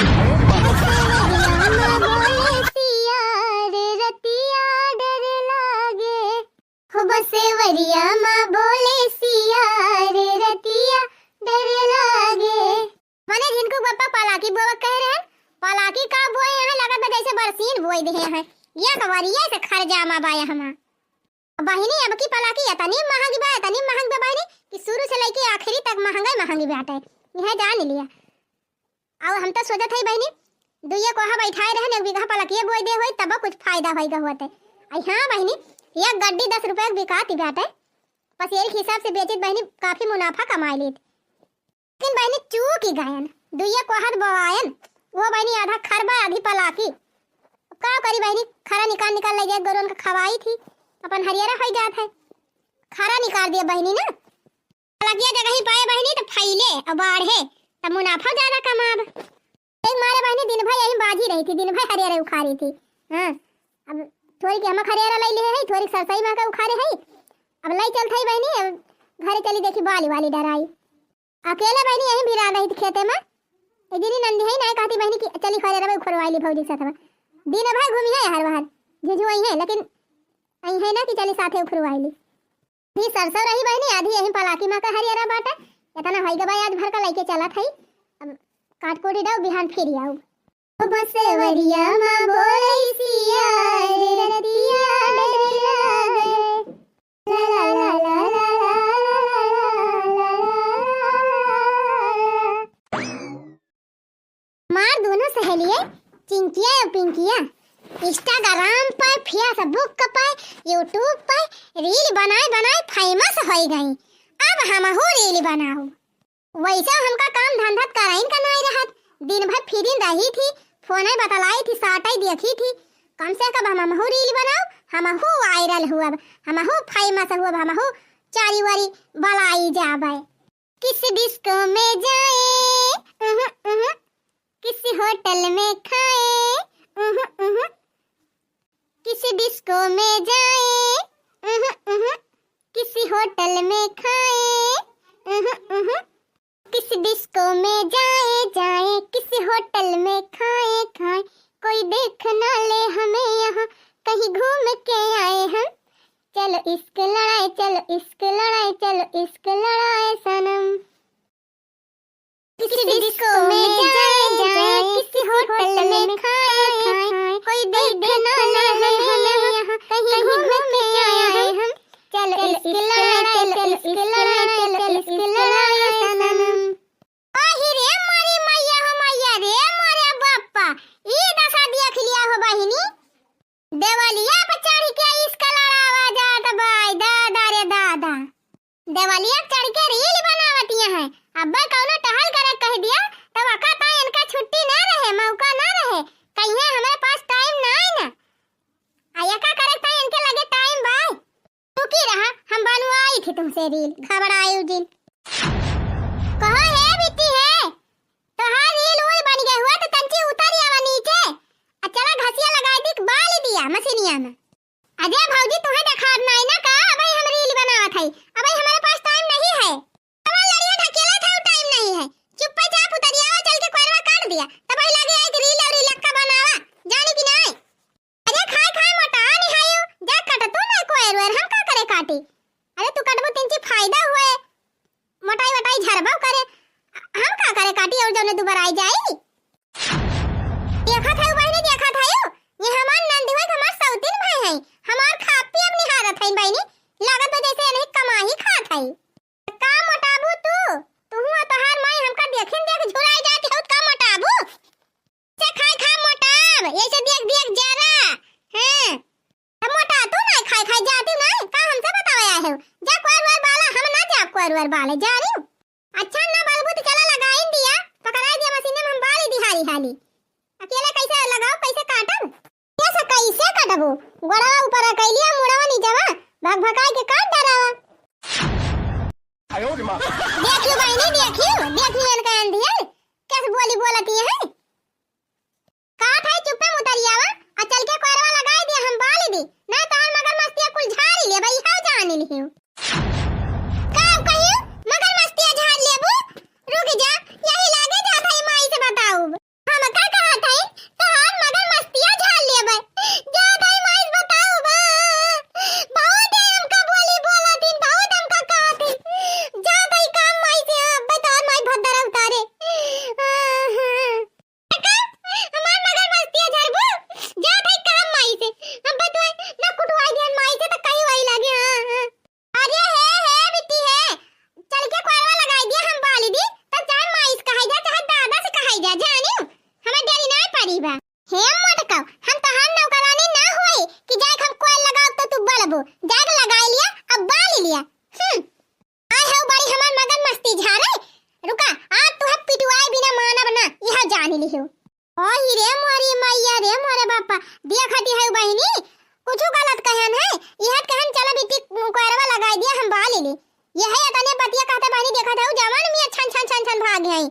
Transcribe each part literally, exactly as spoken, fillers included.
बसेवरिया माँ बोले सिया रे रतिया डर लागे। हो बसेवरिया माँ बोले सिया रे रतिया डर लागे। मने झिनकू बप्पा पलाकी बोवे कहे रहे, पलाकी का बोए हैं, लगत बा जैसे बरसीन बोए देहे हैं। ये कवरिया से खरजामा बा हमा। बहिनी, अब की पलाकी इतनी महंगी बा, इतनी महंगी बा बहिनी, कि शुरू से लेके आखिरी तक महंगा ही महंगी बाटे। यह जान लिया। और हम तो सोचत हई बहिनी, दुइये कोहा बैठाए रहन, एक बीघा पलकिए बोए दे होई, तब कुछ फायदा होई गहुआ ते। आई हाँ बहिनी, एक गड्डी दस रुपया के बिकाती बाटे। पसेरी के हिसाब से बेचित बहिनी, काफी मुनाफा कमाई लेत। लेकिन बहिनी चूक ही गयन, दुइये कोहा त बोआयन, वो बहिनी आधा खरबा आधी पलाकी। अब का करी बहिनी, खरा निकाल निकाल ले जाए, गोरुअन का खवाई थी, अपन हरियरा होई जात है। खरा निकाल दिया बहिनी ना, पलकिया जगह ही पाए बहिनी त फैले और बाढ़े, त मुनाफा ज्यादा कमाब। एक मारे बहिनी दिन भर यही बाजी रही थी, दिन भर हरियरा उखारी थी। हाँ, अब थोड़ी के हम हरियरा लाई ले है, थोड़ी सरसई माँ का उखारे है, अब लाई चलत है बहिनी, अब घरे चली देखी बाली वाली डराई। अकेले बहिनी यहीं भिरा रही थी खेते में। ए दीदी नंदी है ना, कहती बहिनी कि चली खरे रहे उखरवाई ली भौजी के साथ में। दिन भर घूमी है हर बाहर, झुझुआई है, लेकिन आई है ना कि चली साथे उखरवाई ली। भी सरसों रही बहिनी, आधी यहीं पलाकी माँ का हरियरा बाटा। इतना होई गवा आज भर का लेके चलत है। अब काट कूटी डाउ, बिहान फिर आऊ। बसेवरिया माँ बोले सिया रे रतिया डर लागे। हमार दोनों सहेलिये चिंकिया और पिंकिया Instagram पर, Facebook पर, YouTube पर reel बनाए बनाए famous होई गई। अब हमहू reel बनाऊ। वैसे हमका काम धंधा त कराइन का नाई रहत, दिन भर फिरिन रही थी, फोने बतलाई थी, साटई देखी थी। कम से कम हमहू reel बनाऊ, हमहू viral हुअब, हमहू famous हुअब, हमहू चारी वारी बलाई जाबे। किस डिस्को में जाए, उहुं, उहुं, किस होटल में खाए, उहुं, उहुं, किस डिस्को में जाए, उहुं, उहुं, किस होटल में खाए, उहुं, उहुं, किस डिस्को में जाए, जाए, किस होटल में खाए, खाए, कोई देख ना ले हमें यहाँ, कहीं घूम के आए हम। चलो इश्क लड़ाए, चलो इश्क लड़ाए, चलो इश्क लड़ाए सनम। किस डिस्को में जाए, जाए, किस होटल में खाए, खाए, कोई देख ना ले हमें यहाँ, कहीं घूम के आए हम। चलो इश्क लड़ाए, चलो इश्क लड़ाए, चलो इश्क लड़ाए सनम। ओही रे मोरी मैया हो मैया रे मोरे बापा, ई दशा देख लिया हो बहिनी। देवलिया पर चढ़ के इश्क लड़ावा जात बाय, दादा रे दादा। देवलिया पर चढ़ के reel बनावतिया हैं। अब्बे कौनो टहल करे कह दिया, तब अका ताई इनका छुट्टी ना रहे, मौका ना रहे। कहिए हमारे पास time ना है ना। आ एका करे ताई इनके लगे time बाय। रुकी रहा, हम बनवाई थी तुमसे reel, घबरायु जिन। कहो हे बिट्टी हे, तोहार reel उल बन गए हुआ तो तंची उतर आवा नीचे। आ चला घसिया लगाई दी, बाल दिया मशीनिया में। अरे भौजी, तुहे देखात नाई ना का? अबे हम reel बनावत हई, अबे हमारे पास time नहीं है। तब लड़िया ढकेला था, time नहीं है। चुप्पे चाप उतरियावा, चल के कोरवा काट दिया, तब ही लगे एक reel और रिलक्का बनावा, जाने की नाई? अरे खाए खाए मोटा नहीं हायो, जा कट तू ना कोयर वेर, हम का करे काटी? अरे तू कटबो तिनची फायदा हुए, मोटाई वटाई झरबो करे, हम का करे काटी और जौने दुबारा आई जाई? देखत है बहिनी, देखत है, ये हमार नंदी हुए, हमार सौतीन भाई है, हमार खा पियब निहारत है बहिनी, लागत है जैसे इन्हें कमाही खात है। का मोटाबू तू? तुहू आ तोहार माई हमका देखिन देख झुराई जाती हो, का मोटाबू? से खाए खा मोटाब, ऐसे देख देख जरा। हाँ। तो मोटा तू ना खाए खाए जाती ना, का हमसे बतावे आए हो? जा कोरवर बाला, हम ना जाब कोरवर बाले, जा रही हूँ। अच्छा ना बलबू तो चला लगाइन दिया, पकड़ाई दिया मशीन में, हम बाली दिहारी हाली। अकेले कैसे लगाओ, कैसे काटब? कैसे, कैसे काटबू? गोड़वा ऊपर कैलिया, मुड़वा नीचवा, भक भकाई के काट डरावा। देखियो बहिनी, देखियो, देखियो इनका अंधियर, कैसे बोली बोलती है। का था चुप्पे मुतरियावा, आ चल के कोरवा लगाई दिया, हम बाली दी, ना तोहर मगर मस्तिया कुल झारी ले भाई, हाउ जान लिहियो। का कहियो, मगर मस्तिया झार लेबू? रुक जा, यही लागे जा भाई माई से बताऊ। हम हमें डेरी नाहीं परी बा। हे मोटकऊ, हम तोहार नौकरानी ना होई कि जाइके हम कोयल लगाउब त तू बोलबू। जाइके लगाइ लिया, अब बालि लिया। हम्म। आइ हउ बड़ी हमार मगरमस्ती झारे। रुका, आज तोहे पिटवाए बिना मानब ना, इहै जानि लिहो। ओही रे मोरी मइया रे मोरे बापा, देखति हउ बहिनी, कुछु गलत कहन है, इहै कहन चलो बिट्टी कोयरवा लगाइ दिया, हम बालि ली। इहै एतने बतिया कहते बहिनी देखत हउ, जवन मियाँ छन छन छन छन भागि हई।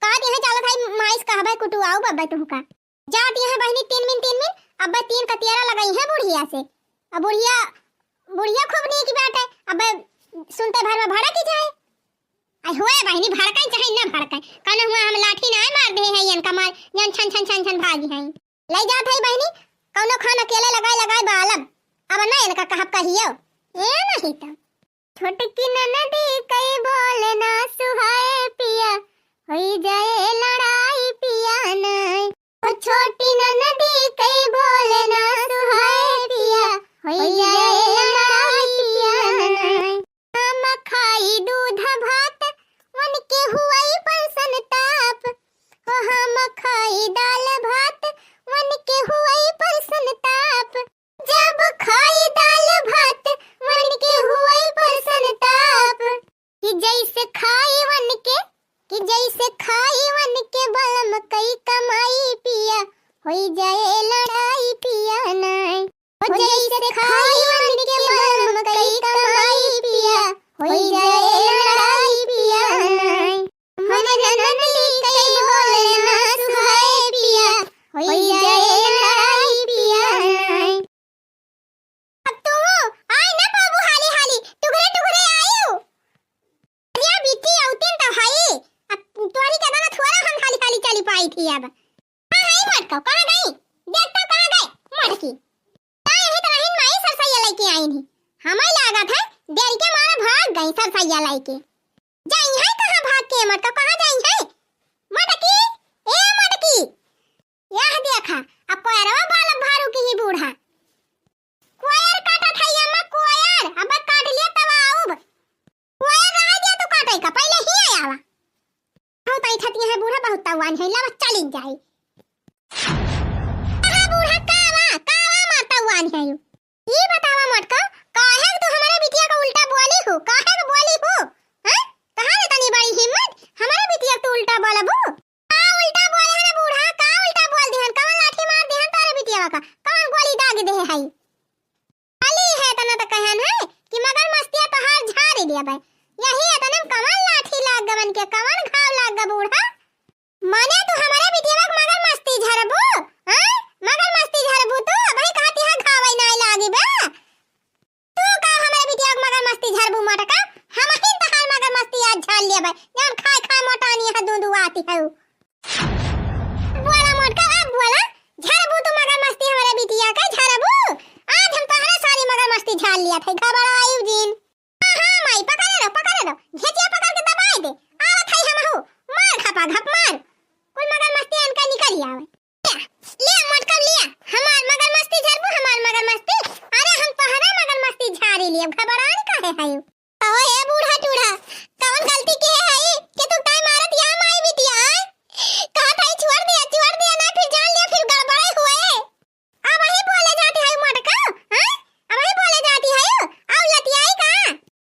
कहत इहै चलत हई माई से कहबै कुटुआउब अब्बै तुहका। जात इहै बहिनी तीन मिन, तीन मिन, अब्बै तीन कतियरा लगइहैं बुढ़िया से। अब बुढ़िया, बुढ़िया खूब नीक बाटे, अब्बै सुनते भर में भड़कि जाए। आई होए बहिनी, भड़कइ चाहे न भड़कइ, कउनो हुआँ हम लाठी नाहीं मार देहे हई इनका मार, जन छन छन छन छन भागि हई। लइ जात हई बहिनी, कउनो खान अकेले लगाइ लगाइ बालब, अब न इनका कहब कहियो। ए नहीं त। छोटकी ननदी कइ बोले ना सुहाए पिया, होई जाए लड़ाई पिया नाई। ओ छोटी ननदी कइ बोले ना सुहाए पिया, होई जाए लड़ाई पिया नाई। हम खाई दूध भात, उनके हुआई पर संताप। ओ हम खाई दाल भात, उनके हुआई पर संताप। जब खाई दाल भात, उनके हुआई पर संताप। कि जइसे खाई उनके, कि जइसे खाई उनके बलम कई कमाई पिया, होई जाए लड़ाई पिया नाई। ओ जइसे खाई उनके बलम कई कमाई पिया, होई जाए लड़ाई पिया नाई। हमरे ननदी कई बोले ना सुहाए पिया, होई जाए लड़ाई पिया नाई। अब तू आई ना बाबू हाली हाली, टुघरे टुघरे आयु। अरे बिट्टी अउतिन त हई, अब तोहरी के दाना थोड़ा हम हाली हाली चली पाई थी अब। हाँ, हई मोटकऊ, कहाँ गई? देख तो कहाँ गए मोटकी। ता यही तरह ही माई सरसैया लइके आइन ही। हमइ लागत है, डेर के मारे भाग गई सरसैया लइके। जाइहैं कहाँ भाग के मोटकऊ, कहाँ जाइहैं? मोटकी, ए मोटकी। यह देखा, अब कोयरवा बालब भारू की ही बूढ़ा। कोयर काटत है अम्मा, कोयर, अब काट लिया तब आउब। कोयर रह गया तो काटे का, पहिले ही आवा। बहुत ऐठत है बूढ़ा, बहुत तवान है, लावा चली जाई। अरे बूढ़ा, का बा, का बा मार तवान है यू? ई बतावा मोटका, काहे तू हमरे बिटिया का उल्टा बोली हो, काहे के बोली हो? हैं? कहाँ रे तनी बड़ी हिम्मत, हमरे बिटिया का तू उल्टा बोलबू? का उल्टा बोले हन बूढ़ा, का उल्टा बोल दिहन, कवन लाठी मार दिहन तोरे बिटिया का, कवन गोली दाग दे है? खाली है इतना तो कहन है कि मगरमस्तिया तोहार झारी दिया बे। यही इतने में कवन लाठी लाग गवन के, कवन घाव लाग ग बूढ़ा? माने तू हमरे बिटिया के मगरमस्ती झरबू? हाँ? मगरमस्ती झरबू तू? अबही कहती है घावे नाई लागी बे। तू का हमरे बिटिया के मगरमस्ती झरबू मोटका? हमही तोहार मगरमस्ती आज झार लेबे। जान खाए खाए मोटानी है दूध आती है। बोला मोटका, अब बोला, झरबू तू मगरमस्ती हमरे बिटिया के, झरबू? आज हम तोहरे सारी मगरमस्ती झार लिया थे, घबराइउ जिन। हाँ, हाँ, माई, पकड़े रहो, पकड़े रहो, घेचिया पकड़ के दबाए दे, आवत है हमहू, मार घपा घप मार, कुल मगरमस्ती इनका निकल आवे। ले, ले मोटका ले, हमार मगरमस्ती झरबू, हमार मगरमस्ती, अरे हम तोहरे मगरमस्ती झारी लिए, घबरान काहे है? कहो ए बूढ़ा टूढ़ा, कवन गलती किहे हई कि तू ताई मारत या माई बिटिया, आय? कहत हई छोड़ दिया, छोड़ दिया, ना फिर जान लिया, फिर गड़बड़े हुए। अबही बोले जाती हई मोटका, हाँ? अबही बोले जाती हई, अब लतियाई का?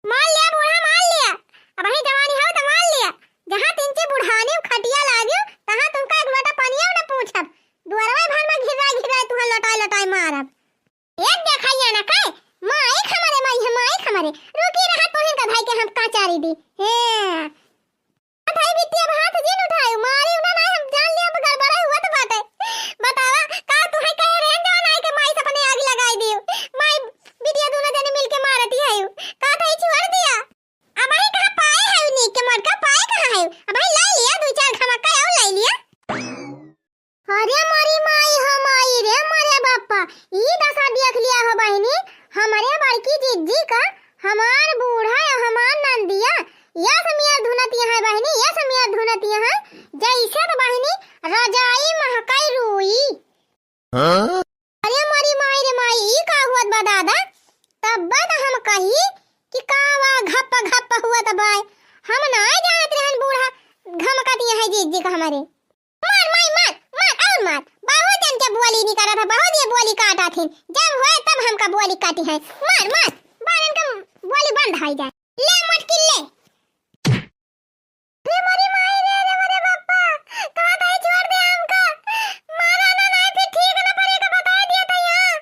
मार लिया बूढ़ा, मार लिया। अबही जवानी हउ त मार लिया। जहाँ तिनची बुढ़ानी खटिया लागियो, तहाँ तुमका एक लोटा पनिया न पूछब। दुअरवा भर में घिर्रा घिर्रा तुहाँ लोटाई लोटाई मारब। एक देखइया न कहे, माइक हमरे माई है, माइक हमरे। रुकी रहा तोहिन का भाई के हम काचारी दी। हे। भाई बिटिया अब हाथ जिन उठायो, मारी उन्हें नहीं, हम जान लिया अब गड़बड़े हुआ तो बाटे। बतावा, का तू है कहे रहन जाओ नाई के माई से अपने आग लगाई दियो। माई बिटिया दोनों जने मिलके मारती है। का था छोड़ दिया। अबही कहाँ पाए है नीक के मोटका, पाए कहाँ है? अबही लाई लिया, दो चार घमक्का और लाई लिया। अरे मोरी माई हो माई रे मोरे बापा, ई दशा देख लिया हो बहिनी, हमरे बड़की जिज्जी का, हमार बूढ़ा या हमार नंदिया, यस मियर धुनतिया है बहिनी, यस मियर धुनतिया है, जैसे तो बहिनी रजाई महकाई रुई। हाँ? अरे मोरी माई रे माई, ई का हुअत बा दादा? तब्बे तो हम कही कि का वा घप घप हुअत बा, हम ना जानत रहन बूढ़ा घमकतिया है जिज्जी का हमरे। मार माई बोली नहीं करत है, बहुत ये बोली काटत है। जब होए तब हमका बोली काटी है। मार, मार, मार इनका बोली बंद होई जाए। ले मटकी ले। रे मोरी माई रे, रे मोरे बापा, कहा था छोड़ दे हमका। मारा ना, नहीं फिर ठीक ना पड़ेगा, बता दिया था यहाँ।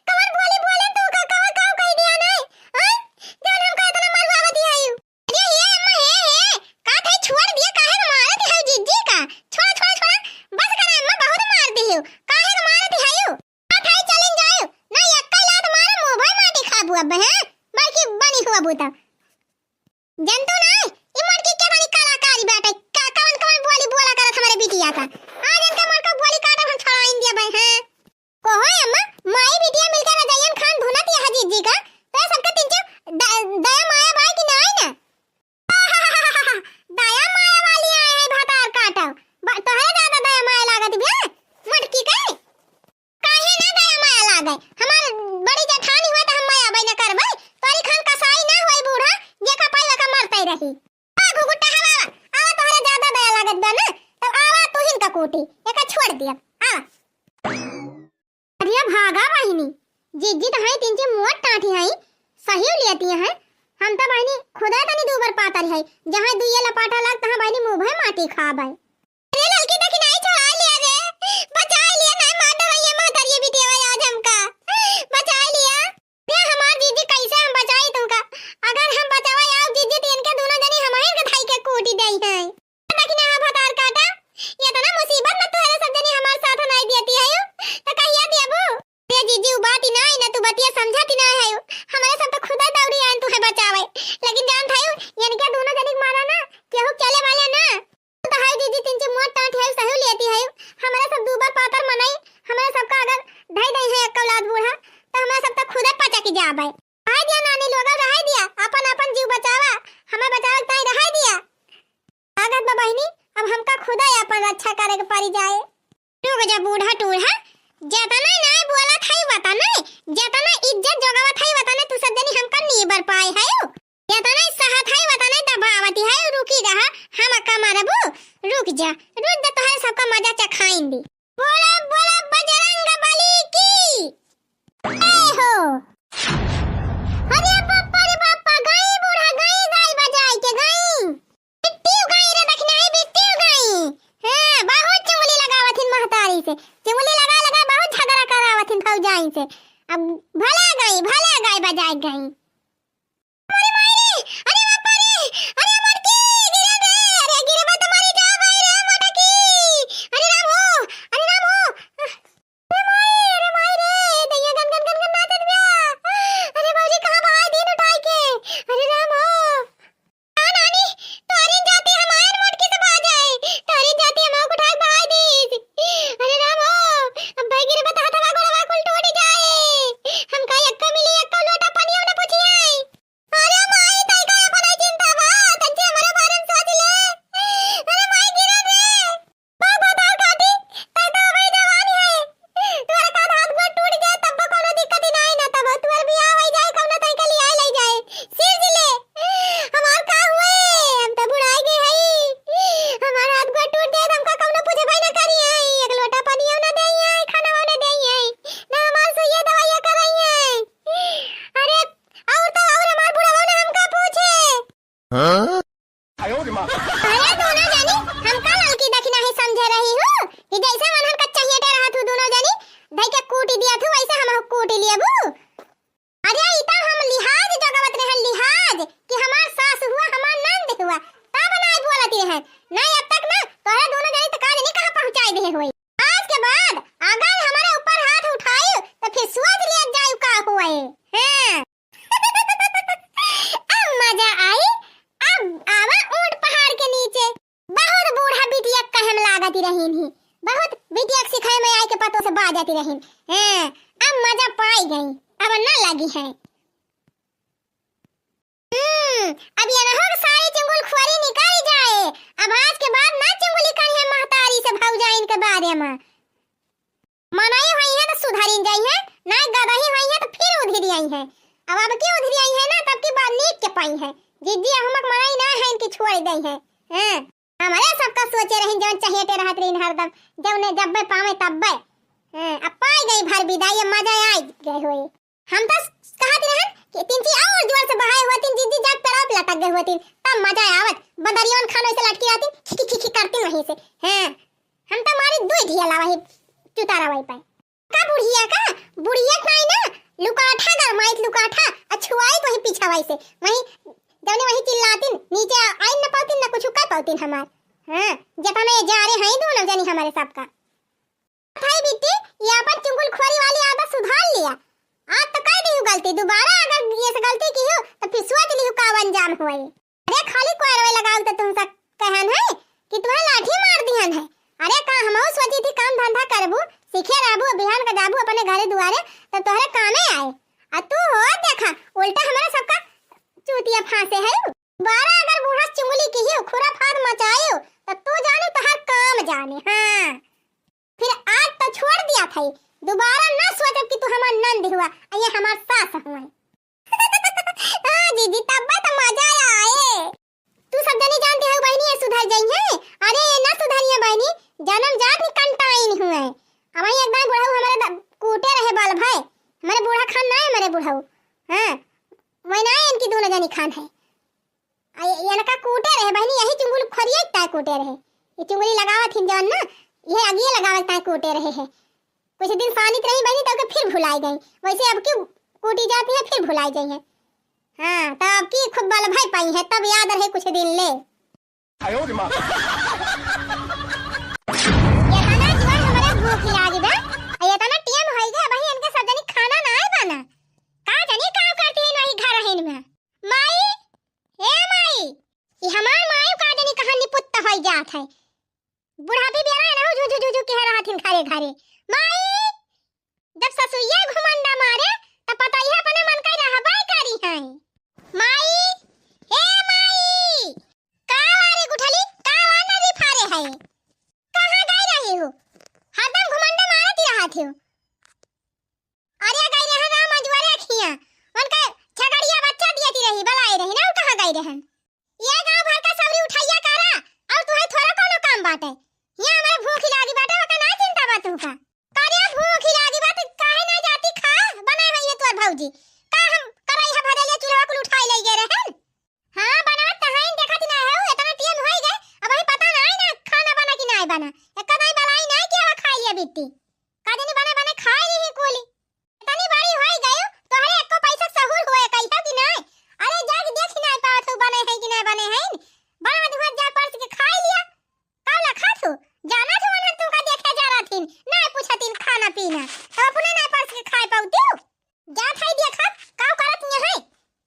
कवन बोली बोले तू का, कवन काऊ कह दिया नहीं? हाँ? जौन हमका इतना मरवावत ही है यू। अरे हे अम्मा, हे, हे, का था छोड़ दिया, काहे के मारत है जिज्जी का? छोड़ा, छोड़ा, छोड़ा, बस करा अम्मा, बहुत मार दी हो। काहे के मारत है यू? का था चलिन जायू, ना यक्का लात मारा, मुँह भर माटी खाबू अब, हैं? बड़की बनी हुआ बूता। जनतू ना, ई मोटकी के बड़ी कलाकारी बाटे। का, कवन, कवन बोली बोला करत हमरे बिटिया का। आज इनके मोटका बोली काटब हम छोड़ाइन दिया बे, हैं? कहो अम्मा, माई बिटिया मिलके रजैयन खान भुनत यह जिज्जी का, तो ये सबके तिनचो द-, दया माया बाय कि नाई ना? दया माया वाली आए हैं भतार काटब। ब-, तोहरे ज्यादा दया माया लागत बे, मोटकी के। काहे ना दया माया लागे? हमार बड़ी जेठानी हुआ त हम माया बहिना करबै। तोरी खान कसाई ना होई बूढ़ा, जेका पाई ओका मरते रही। आ घुघुट्टा हवा आवा, आवा तोहरे ज्यादा दया लागत बा ना, तब आवा तू हिन का कूटी, एका छोड़ दिया। आवा। अरे भागा बहिनी, जिज्जी त हई तिनची मोट टाटी हई, सही लेती हैं। हम त बहिनी खुदा तनी दू बार पातर है, जहाँ दुइये लपाटा लाग तहाँ बहिनी मुँह भर माटी खाबै। अरे ललकी दखिनाही छोड़ा लिया रे, बचा लिया, नहीं मार डरइया महतरिया बिटिया आज हमका, बचा लिया। रे हमार जीजी कैसे हम बचाई तुमका, अगर हम बचावा आओ जीजी तो इनके दोनों जनी हमारे के धाई के कूटी दई है। दखिना भतार काटा, ये इतना मुसीबत में तोहरे सब जनी हमार साथ नहीं देती है, तो कहिया देबू? ए जीजी, उ बात ही ना आई ना, तू बतिया समझत ही ना है। हमरे सब तो खुदा दौड़ी आन तुहे बचावे, लेकिन जानत है, इनके दोनों जनी के मारा ना, केहू चले वाले ना। तू तो है जीजी, तिनची मोट टाट है, सही लेती है। हमरे सब दूबर पातर मनई, हमरे सबका अगर धई दई है एक औलाद बूढ़ा, तो हमरे सब तो खुदे पचक जाबे। रहाई दिया नानी लोग, रहाई दिया, अपन अपन जीव बचावा, हमें बचावे के ताई रहाई दिया। लागत बा बहिनी, अब हमका खुदा अपन रक्षा करे के पड़ी जाए। रुक जा बूढ़ा टूढ़ा, जेतना नाय बोलत हई वतने, जेतना इज्जत जोगावत हई वतने तू सब जनी हमका नीबर पाए हयू। जेतना सहत हई वतने दबावती हयू, रुकी रहा, हमका मरबू, रुक जा, रुक जा, तोहरे सबका मजा चखाइन दी। बोला, बोला बजरंग बली की। ए हो। अरे बापा रे बापा, गई बूढ़ा, गई गाय बजाई के गई। बिट्टियो गई रे दखिनाही, बिट्टियो गई। हाँ, बहुत चुंगली लगावत हिन महतारी से। चुंगली लगा लगा बहुत झगड़ा करावत हिन भौजाई से। अब भले गई, भले गई बजाई गई। अरे माई रे, अरे बापा रे, अरे मटकी, गिरे रे, अरे गिरबा त मरी जा भाई रे मटकी। अरे राम हो, अरे राम हो। अरे माई, अरे माई रे, दैया गन गन गन गन नाचत बा। अरे भौजी, कहाँ बहाई दिन उठाई के? अरे राम हो। आ नानी, तोरी जाति हमार मोटकी से बाज है। तोरी जाति हम आँख उठाए बहाई दीस। अरे राम हो, अब भाई गिरबा त हथवा गोड़वा कुल टूट जाए। हमका यक्का मिली, यक्का लोटा पनिया न पूछी आई। अरे माई, तई का अपन चिंता बा, तंचे हमरे बारे में सोच ले। अरे माई, गिरा रे। बाप बताओ काटी, तई तो अबे जवान है। तोहरे का हाथ गोड़ टूट जाए, तब कोनो दिक्कत ही नाई ना, तब तोहर बियाह होई जाए, कौनो तई का लियाए ले जाए। सिर जिले, हमार का हुए, हम तो बुढ़ाई गए हई। हमार हाथ गोड़ टूट जाए, तो हमका कौनो पूछबे ना करी है, एक लोटा पानी ना दे है, खाना ना दे है, ना हमार सुइया दवाइया कराई है। अरे और तो और हमार बुढ़वा ने हमका पूछे। हाँ? अरे दोनों जनी, हमका ललकी दखिनाही समझे रही हूँ कि जैसे मनहन कच्चा हियटे रहत हूँ दोनों जनी, धई के कूटी दिया थू, वैसे हम कूटी लियबू। अरे ई तो हम लिहाज जगवत रहन, लिहाज कि हमार सास हुआ, हमार नंद हुआ, तब ना बोलती रहन, ना अब तक ना तोहरे दोनों जनी तक आज नहीं कहाँ पहुँचाई दे हुई। आज के बाद अगर हमारे ऊपर हाथ उठाई तो फिर सोच लिया जाए का हुए। हाँ। अब मजा आई, अब आवा ऊंट पहाड़ के नीचे। बहुत बूढ़ा बिटिया कहे में लागत रहीन ही, बहुत बिटिया के सिखाए में आई के पतोह से बाजत रहीन। हाँ, अब मजा पाई गई, अब ना लगी है। हम्म, अब ये ना हो कि सारी चुंगल खुआरी निकाली जाए। अब आज के बाद ना चुंगली करी है महतारी से भौजाइन के बारे में। मनई होई है तो सुधरिन जाई है, ना गदही होई है तो फिर उधिरी आई है। अब अब की उधिरी आई है ना, तब की बात नीक के पाई है। जिज्जी अब हमक मनई ना है, इनकी छोड़ गई है। हाँ, हमारे सबका सोचे रही जौन चहेटे रहत रही हरदम, जौने जब्बे पावे तब्बे। हाँ, अब पाई गई भर बिदाई, अब मजा आई गए होए। हम तो कहत रहन कि तीन ची और जोर से बहाए होतिन, जीजी जाके पेड़वा पे लटक गए होतिन, तब मजा आवत। बंदरियन खान वैसे लटकी रहतिन, खिखी खिखी करतिन वहीं से। हाँ, हम तो मारी दुई ढिया लावा ही चुतारा वही पाए। का बुढ़िया का? बुढ़िया का नहीं ना, लुकाठा गरमाइत लुकाठा, अछुआइत वही पीछा वही से, वही जौने वही चिल्लातिन, नीचे आ-, आइन न पाउतिन, न कुछ कर पाउतिन हमार। हाँ, जतना ये जा रहे हैं दोनों जनी हमारे सबका। भाई बिट्टी, ये अपन चुगलखोरी वाली आदत सुधार लिया। आज तो कर दी गलती, दोबारा अगर ये से गलती की हो तो फिर सोच लियो का अंजाम होए। अरे खाली कोयरवे लगाओ तो तुमसे कहन है कि तुम्हें लाठी मार दिहन है। अरे का हमहू सोची थी काम धंधा करबू, सीखे रहबू, बिहान का जाबू अपने घरे दुआरे तो तोहरे कामे आए। आ तू हो देखा उल्टा हमारा सबका चूतिया फांसे है। दोबारा अगर बूढ़ा चुंगली की ही खुराफात मचायो तो तू जाने तोहर काम जाने। हाँ। फिर आज तो छोड़ दिया था, दोबारा ना सोचब कि तू हमार नंद हुआ, आ ये हमार सास हुआ। हाँ जीजी, तब तो मजा आए। तू सब जनी जानती हो बहनी, ये सुधर जाई है। अरे ये ना सुधरिया बहनी, जन्म जात में कंटाइन हुए। अब वही एक दाई बुढ़ऊ हमारे द-, कूटे रहे बाल भाई, हमारे बूढ़ा खान ना है हमारे बुढ़ऊ। हाँ, वही ना है इनकी दोनों जनी खान है। आ, ये, इनका कूटे रहे बहनी, यही चुंगल खोरिए ताय कूटे रहे। ये चुंगली लगावत हिन जौन ना, ये अगिए लगावत ताय कूटे रहे है। कुछ दिन सानित रही बहनी, तो के फिर भुलाई गई। वैसे अब की कूटी जाती है, फिर भुलाई गई है। हाँ, तो अब की खूब बल भाई पाई है, तब याद रहे कुछ दिन ले। आयो रे माँ। ये तना जुआन हमारे भूख लागी बा। आ, ये तना टेम होई गया, वही इनके सब जनी खाना ना आए बना। का जनी काम करती है वही घर है इनमें। माई, हे माई, ई हमार माई का जनी कहाँ निपुत्त होई जात है। बुढ़ापी बेरा है ना, झुझु झुझु कह रहा थिन घरे घरे। माई, जब ससुइया घुमंडा मारे, त पतोहिया अपने मन का रहबे करी हैं। माई, हे माई, का रे गुठली, का वा नरी फारे है? कहाँ गई रही हो? हरदम घुमंडा मारत ही रहत हो। अरे गई रहन राम अजुआरे अखियाँ, उनका छगड़िया बच्चा दियती रही, बलाई रही ना, उ कहाँ गई रहन? ये गाँव भर का सबरी उठैया करा, और तुहे थोड़ा कौनो काम बाटे। यहाँ हमारे भूख लागी बाटे, ओका ना चिंता बा तुहका। करे भूख लागी बाटे, काहे ना जाती खा, बनाए हुई है तोर भौजी। का हम करैया भरेले चूल्हा कुल उठाई ले गए रहन? हाँ, बनावत त हईन, देखत ना हो, इतना टेम होई गए, अब हमें पता ना है ना, खाना बना कि ना बना। एक दाई बलाई ना कि अब खाई लिया बिट्टी। का जनी बने बने खाई ली ही कुली। इतनी बड़ी होई गयो, तोहरे एको पैसा सहूर हुए कहियो कि नाय? अरे जाके देख ही नाय पावत हो बने है कि नाय बने है। बड़ा दुहात जा परस के खाई लिया। का ला खात हो? जाना थी उन्हें तुमका देखे जा रहा थी, नाय पूछा थी खाना पीना। तो अपने नाय परस के खाए पाउती हो? जा खाई दिया खा, का करत यहाँ है?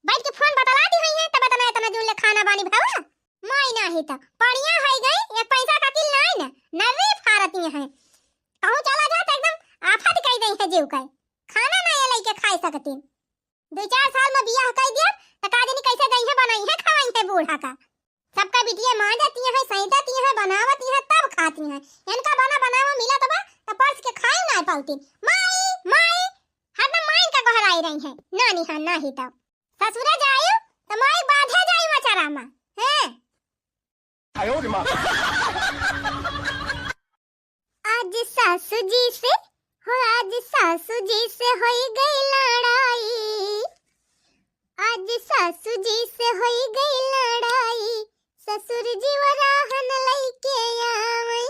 बैठ के फोन बतला दी हुई है, तब इतना, इतना जोर ले खाना बानी भावा। माई नाही त पड़िया है गई, एक पैसा का तिल नाय न, नर्री फारत यहाँ है। कहूँ चला जा त एकदम आफत कई दई है जीव का। खाना ना ये लइके खाए सकतीन। दो चार साल में बियाह कई दिया, त का जनी कैसे गई है, बनाई है, खवाई है बूढ़ा का। सबका बिटिया मांजती है, सैंतती है, बनावती है, तब खाती है। इनका बना बनावा मिला तबा, त परस के खाए ना पाउतीन। माई, माई, हरदम माई का गोहराई रही है। नानी हाँ, नाही तब। ससुरे जायु, त माई बाधे जाई मचरा मा। हैं? आयो रे माँ। आज सासू जी से, हो आज सासू जी से होई गई लड़ाई। आज सासू जी से होई गई लड़ाई। ससुर जी वराहन लइके आवई।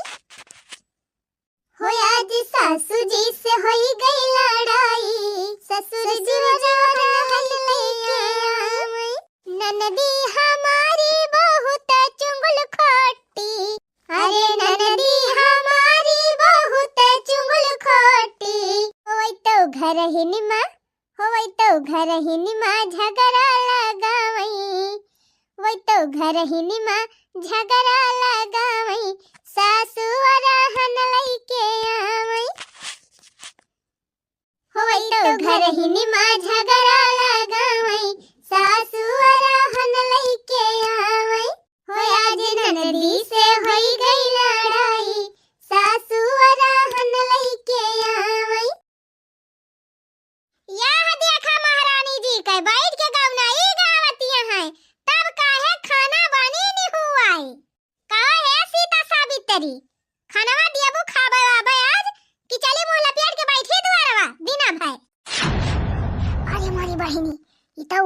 हो आज सासू जी से होई गई लड़ाई। ससुर जी वराहन लइके आवई। ननदी हमारी बहुत चुंगल खोटी। अरे ननदी हमारी बहुत चुगल खोटी। होई तो घर ही निमा, होई तो घर ही निमा झगड़ा लगावई। होई तो घर ही निमा झगड़ा लगावई। सासू वराहन लइके आवई। होई तो घर ही निमा झगड़ा लगावई, सासू वराहन लइके आवई। हो आज ननदी से होई गई लड़ाई, सासू वराहन लइके आवई। यह देखा महारानी जी के बैठ के गौनाई गावतिया हैं, तब काहे खाना बनी निहुआई। कहा हे सीता सावित्री, खानवा दियबू खाबे आबे आज, कि चली मुँह लपेट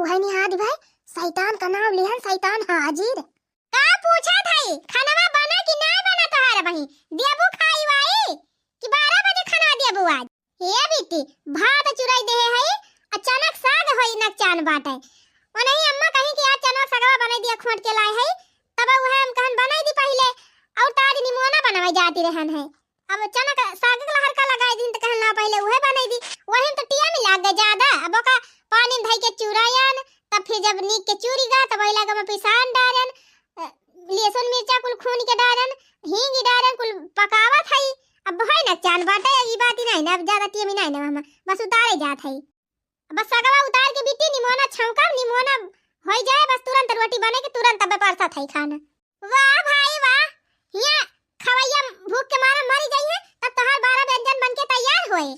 उहे निहाद भाई, शैतान का नाम लिहन, शैतान हाजिर। का पूछत हई, खनवा बना कि नाय बना तोहार बहिन? देबू खाई वाई कि बारह बजे खनवा देबू आज? हे बिट्टी, भात चुराई देहे हई, आ चनक साग होई नकचान बाटे। ओनही अम्मा कहीं कि आज चनक सागवा बनाई दिया, खोंट के लाए हई, तब उहे हम कहन बनाई दी पहिले, और तारी निमोना बनावे जाती रहन है। अब चनक साग के लहर का लगाई दिन त कहन ना पहिले उहे बनाई दी, वही में तो टिया मिला गए ज्यादा। अब ओका पानी में धई के चुरायन, तब फिर जब नीक के चुरी गा, तब वही लगा में पिसान डारन, अ, लहसुन मिर्चा कुल खून के डारन, हींग डारन, कुल पकावत हई। अब भाई नकचान बाटे, ई बात ही नहीं ना, अब ज्यादा टिया में नहीं ना, हम बस उतारे जात हई। बस सगवा उतार के बिट्टी निमोना छौंका, निमोना होई जाए, बस तुरंत रोटी बने के तुरंत अब परसत है खाना। वाह भाई वाह, हिया खवैया भूख के मारे मरी जाई है, तब तोहार बारह व्यंजन बन के तैयार होए।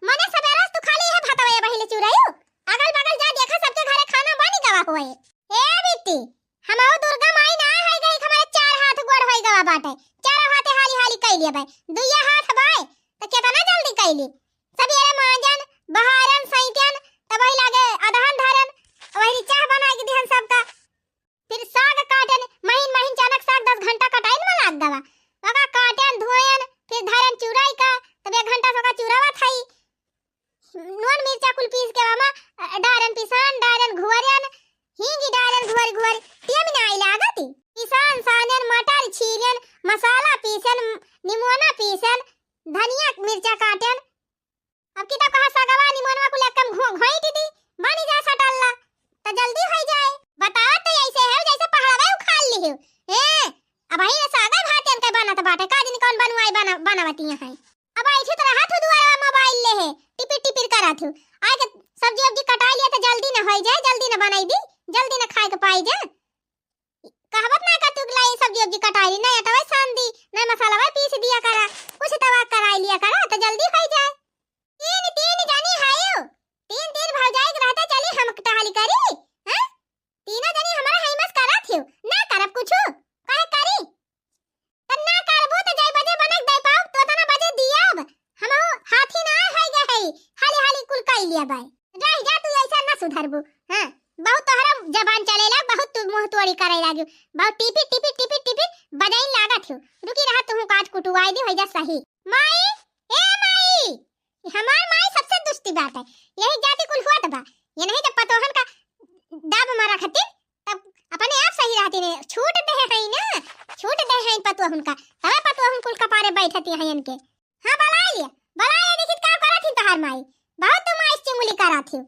मने सवेरे से तू खाली है भातवा पहिले चुरायू, अगल बगल जा देखा सबके घरे खाना बनी गवा होए। ए बिट्टी, हमहू दुर्गा माई ना है गई, हमारे चार हाथ गोड़ होई गवा बाटे, चारों हाथे हाली हाली कई लिया बाय, दुइया हाथ बाय, तो केतना जल्दी कई ली। सवेरे मांजन, बहारन, सैतन, तब वही लागे अदहन धरन, वही चाह बना के दिहन सबका। फिर साग काटन, महीन महीन चनक साग दस घंटा कटाइन में लाग गवा। ओका काटन, धोयन, फिर धरन चुराई का, तब एक घंटा से ओका चुरावत हई। नून मिर्चा कुल पीस के ओमा, अ, डारन पिसान, डारन घुअरन, हींगी डारन घुअर घुअर, टेम नाई लागती। पिसान सानन, मटर छीलन, मसाला पीसन, निमोना पीसन, धनिया मिर्चा काटन। अब की तो कहा सगवा निमोनवा कुल एकदम घो-, घोंट दी, बनी जा सटल्ला, त जल्दी होई जाए। बतावत तो ऐसे है जैसे पहाड़वे उखाड़ ली हो। ए, अब ही सागर भात इनके बनत बाटे, का दिन कौन बनवाई बना-, बनावती हैं। अब ऐसे तो रहत हो दुआरा मोबाइल ले है, टिपिर टिपिर करत हो। आए के सब्जी उब्जी कटाई लिया तो जल्दी न होई जाए, जल्दी न बनाई दी, जल्दी न खाए के पाई जाए। कहवत ना का तू लाई सब्जी उब्जी कटाई ली, नहीं अटवा सान दी, नहीं मसाला पीस दिया करा, कुछ तवा कराई लिया करा तो जल्दी होई जाए। तीन तीन जनी हयो, तीन तीन भौजाई के रहते चली हम टहली करी, हैं? तीनों जनी हमारा है मस करत हो, ना करब कुछु, काहे करी? त ना करबू त जय बजे बनक दे पाऊ, तो तना बजे दियब। हमहू हाथी ना होई गए हई, हाली हाली कुल कई लिया बाय। रह जा तू ऐसा ना सुधरबू। हाँ, बहुत तोहरा जबान चलेला, बहुत तू मुंह तोड़ी करे लागी। बहुत टिपी टिपी टिपी टिपी बजाइन लागत हो। रुकी रहा तू काट कुटुआई दी होई जा सही। माई, ए माई, हमार माई सबसे दुष्टी बात है। यही जाति कुल हुआ बा। ये नहीं जब पतोहन का दाब मारा खातिर तब अपने आप सही रहती ने। छूट दे है ना, छूट दे है पतोहन का, तबे पतोहन कुल कपारे बैठती हैं इनके। हाँ, बलाइ लिया, बलाइ लिया, देखित का करत ही तोहार माई। बहुत तुम माई से चुंगली करत ही।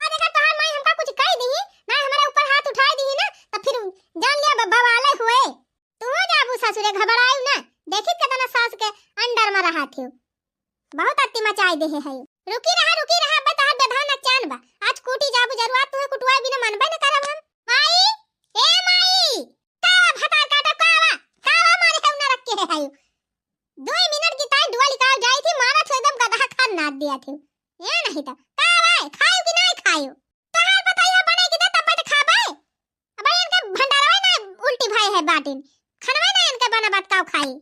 आज अगर तोहार माई हमका कुछ कह दी ना, हमारे ऊपर हाथ उठाई दी ना, तब फिर जान लिया ब-, बवाले हुए। तू जाबू ससुरे, घबरायू ना, देखित कितना सास के अंडर में रहत ही। बहुत अति मचाई देहे है। रुकी रहा, रुकी रहा, अब तोहार बेधान अचान बा। आज कूटी जाबू जरूर, आज तुहे कुटुआई बिना मनबे न करब हम। माई, ए माई, का भतार काटा, का बा? का बा मारे है उना रख के है, है। दो मिनट की ताई डुआ लिकाल जाई थी, मारा थो एकदम गदहा खान नाद दिया थी। ये नहीं तो, का बा, खायू कि नहीं खायू? तोहार बताइए बने की दे, तब तो खाबे। अब इनके भंडारवा ना उल्टी भाई है बाटिन, खनवा ना इनके बना बात काव खाई।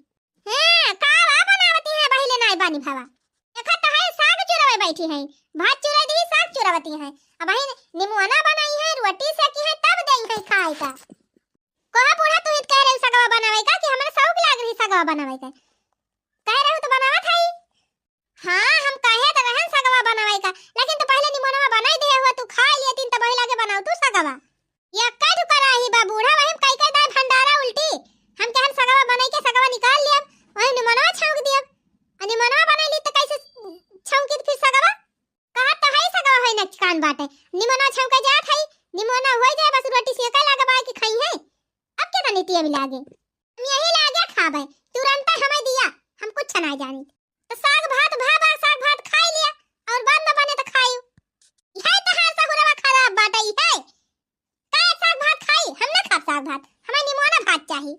हाँ, कावा बनावती है, पहिले नाई बानी भावा। देखा तो है, साग चुरावे बैठी है, भात चुरा दी, साग चुरावती है। अब ही निमुआना बनाई है, रोटी सेकी है, तब दे है खाए का। कहा बूढ़ा, तू इत कह रहे सगवा बनावे का कि हमरा शौक लाग रही सगवा बनावे का? कह रहे हो तो बनावत है। हाँ, हम कहे तो रहन सगवा बनावे का, लेकिन तू पहिले निमोनवा बनाई दे हुआ, तू खा लिए तीन तब वही लागे बनाऊ तू सगवा। ये कई ठो कराही बा बूढ़ा, वही में कई कई दाई भंडारा उल्टी। हम कहन सगवा बनाई के सगवा निकाल लियब, वही निमोनवा छौंक दियब। आ निमोनवा बनाई ली तो कैसे छौंकी फिर सगवा? कहा तो है सगवा होई नचकान बाटे। निमोनवा छौंके जात है, निमोना होई जाए बस रोटी सेके लागे बाई के खाई है। अब के तनी टिया भी लागे। हम यही लागे खाबे, तुरंत हमें दिया, हम कुछ ना जानी। तो साग भात भा बा, साग भात खाई लिया और बाद में बने तो खायू। यही तहार सहुरवा खराब बाटे, यही। काहे साग भात खाई? हम ना खाब साग भात, हमें निमोना भात चाही।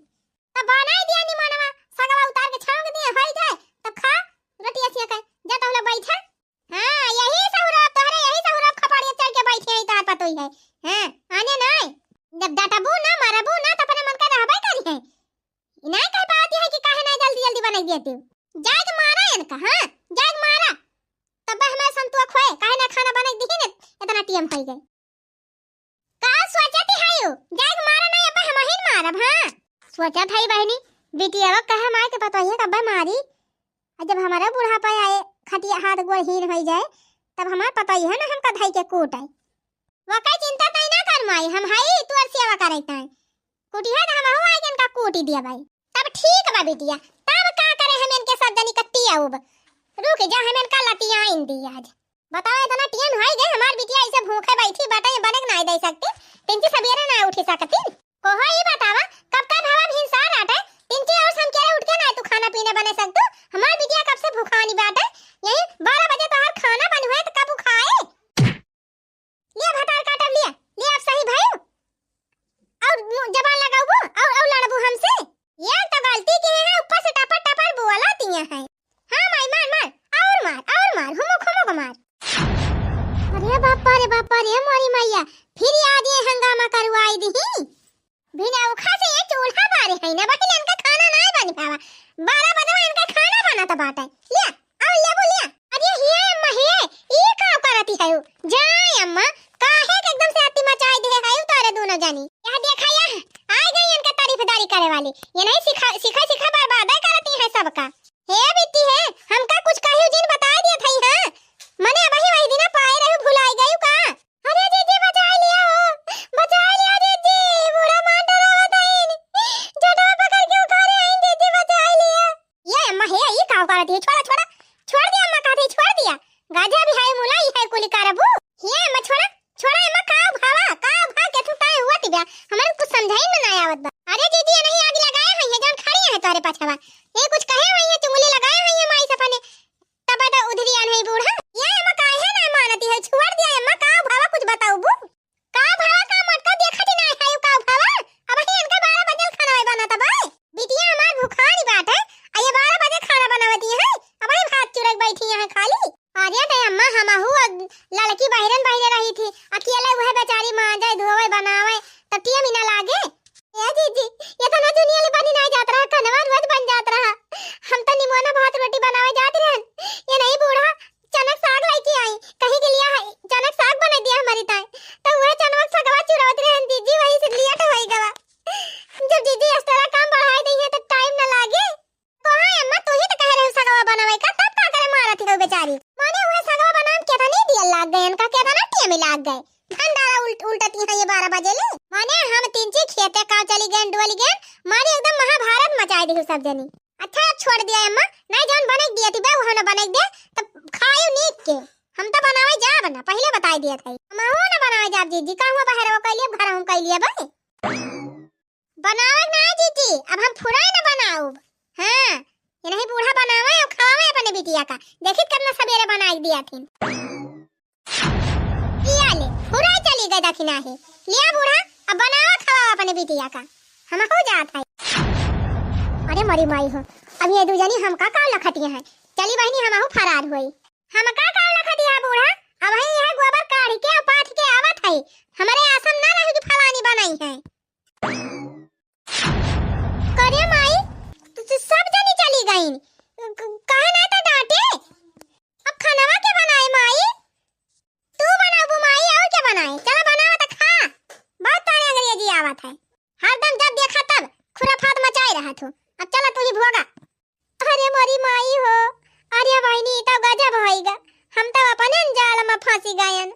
तो बनाई दिया निमोनवा, सगवा उतार के छौंक दिया, होई जाए, तब खा, रोटी असिया के, जा तो हम लोग बैठा। हाँ, यही सहुरा, तोहरे यही सहुरा खपड़िया चढ़ के बैठी है, तोहर पतोई है। हाँ, आने नाय। जब डटबू ना, मरबू ना, तो अपने मन का रहबे करी है। ई नाय कह पाती है कि काहे नाय जल्दी जल्दी बनाई दिया तू। जाए के मारा इनका, हाँ, जाए के मारा। तब हमारे संतोष होए, काहे ना खाना बनाई दी ने, इतना टीएम होई गए। जाइके मारा नाहीं, अब्बे हमहिन मारब, हाँ। सोचत हई बहिनी, बिटिया कहे माई के पतोहिया कब्बे मारी, आ जब हमारा बुढ़ापा आए, खटिया हाथ गोड़ हीन होइ जाए, तब हमार पतोहिया ना हमका धई के कूटे। वकै चिंता तै ना कर माई, हम हई तोर सेवा करै ताई। कुटिहा त हमहू आइके इनका कूटि दिया भाई। तब ठीक बा बिटिया, तब का करे हम इनके सब जनी कट्टी आउब। रुक जा, हम इनका लतियाइन दी आज। बतावा, इतना टेम होइ गए, हमार बिटिया ऐसे भूखे बैठी बाटे, बने के नाई दे सकती, तिनची सबेरे ना उठी सकती। कोहो ई बतावा, कब का भावा भिनसार आटे, तिनची और हम केरे उठ के नाई तू खाना पीना बने सकतू, हमार बिटिया कब से भूखानी बाटे, यही बारह बजे तोहार खाना बनी हुए तो कब उ खाए? लिया भतार काटब, लिया, लिया, अब सही भयू। और मु-, जबान लगाउबू और, और लड़बू हमसे? ये तो गलती की है, ऊपर से टपर टपर बोला तिया है। हाँ माई, मार, मार, और मार, और मार, हुमुक, हुमुक मार। अरे बापा रे, बापा रे, मोरी मैया, फिर आज ये हंगामा करवाई दिही। बिना उखा से ये चूल्हा बारे है ना, बहिन, इनका खाना नाय बन पावा। बारह बजे इनका खाना बनत बाटे। लिया, आओ, लेबू लिया। अरे हिया अम्मा, हिया, ई का करती है? जाए अम्मा, काहे के एकदम से अति मचाई दे है तारे दोनों जनी? यह देखा, यह आ गई इनका तारीफदारी करे वाली। ये नहीं सिखा, सिखा, सिखा बर्बाद करती है सबका। हे बिट्टी हे, हमका कुछ कहियो जिन बताए दिया थई, हाँ? मने अबही वही दिना पाए रहू, भुलाई गयू का? अरे जीजी, बचाई लिया हो, बचाई लिया जीजी, बूढ़ा मार डरावत हईन। झटवा पकड़ के उखाड़े आईन जीजी, बचाई लिया। ये अम्मा हे, ई का करत है? छोड़ा, छोड़ा, छोड़ दिया अम्मा, कहते छोड़ दिया। गाजा भी है, मुलाई है, कुली करबू। ये अम्मा छोड़ा, छोड़ा अम्मा, का भावा, का भा के तू काहे हुआ तिब्या? हमरे कुछ समझाई में ना आवत बा। अरे जीजी, ये नहीं आग लगाए हैं, ये जौन खड़ी है तोरे पछवा। ये कुछ कहे हुई है, चुंगली लगाए हुई है माई सपने। तब तो उधरी आन है बूढ़ा। ये अम्मा काहे ना मानती है, छोड़ दिया अम्मा, का भावा कुछ बताउबू? का भावा का मटका देखत ही ना है, का भावा? अबही इनका बारह बजे खाना बनात बा। बिटिया हमार भुखानी बाटे, आ ये बारह बजे खाना बनावती है, अबही भात चुरक बैठी है खाली। अरे दे अम्मा, हमहू अब लड़की बहिरन बहिरे रही थी, अकेले वह बेचारी मांजे, धोवे, बनावे, तब टिया भी ना लागे। ए जीजी, ये तो ना दुनिया ले बनी ना जात रहा, खनवा रोज बन जात रहा। हम तो निमोना भात रोटी बनावे जात रहन, ये नहीं बूढ़ा चनक साग लेके आई, कहीं के लिया है, चनक साग बना दिया हमारी ताई। तो वह चनवा सगवा चुरावत रहन जीजी, वही से लेट होई गवा। जब जीजी इस तरह काम बढ़ाई दी है तो टाइम ना लागे। कहाँ अम्मा, तू ही तो कह रहे हो सगवा बनावे का, तब का करे मारत ही बेचारी। माने वह सगवा बनान केतना दिया लाग गए, इनका केतना टेम लाग गए। भंडारा उल्ट, उल्टती है ये बारह बजे ले। माने हम तीन ची खेते का चली गए, डोली गए, मारे एकदम महाभारत मचाई दी सब जनी। अच्छा, अब छोड़ दिया अम्मा, नहीं जौन बने दिया थी बे, वह ना बने दे, तब खायो नीक के। हम तो बनावे जाब ना, पहले बताई दिया था। हम हो ना बनावे जाब जीजी, का हुआ बाहर वो कैलिए, घर हम कैलिए बे। बनावे ना जीजी, अब हम फुराई ना बनाउब। हाँ, ये नहीं बूढ़ा बनावे और खावे अपने बिटिया का। देखी कितना सबेरे बनाई दिया थी। लिया ले, फुराई चली गई दखिना है। लिया बूढ़ा, अब बनावा खावा अपने बिटिया का। हम हो जात है। अरे मरी माई हो, अब ये दू जनी हमका का लखटिया है। चली बहिनी, हम हो फरार होई। हमका का लखटिया है बूढ़ा, अब ही यह गोबर काढ़ के पाथ के आवत है। हमारे आसन ना रही कि फलानी बनाई है। करे माई, तू, तू सब जनी चली गईन। क-, काहे ना तो डांटे? अब खानवा के बनाए माई? तू बनाबू माई, और क्या बनाए? चला बनावा तो खा। बहुत तारे अंग्रेजी आवत है। हरदम जब देखा तब खुराफात मचाए रहत हो। अब चला तू ही भोगा। अरे मोरी माई हो, अरे बहिनी, ई तो गजब होइगा। हम तो अपने जाल में फंसी गयन।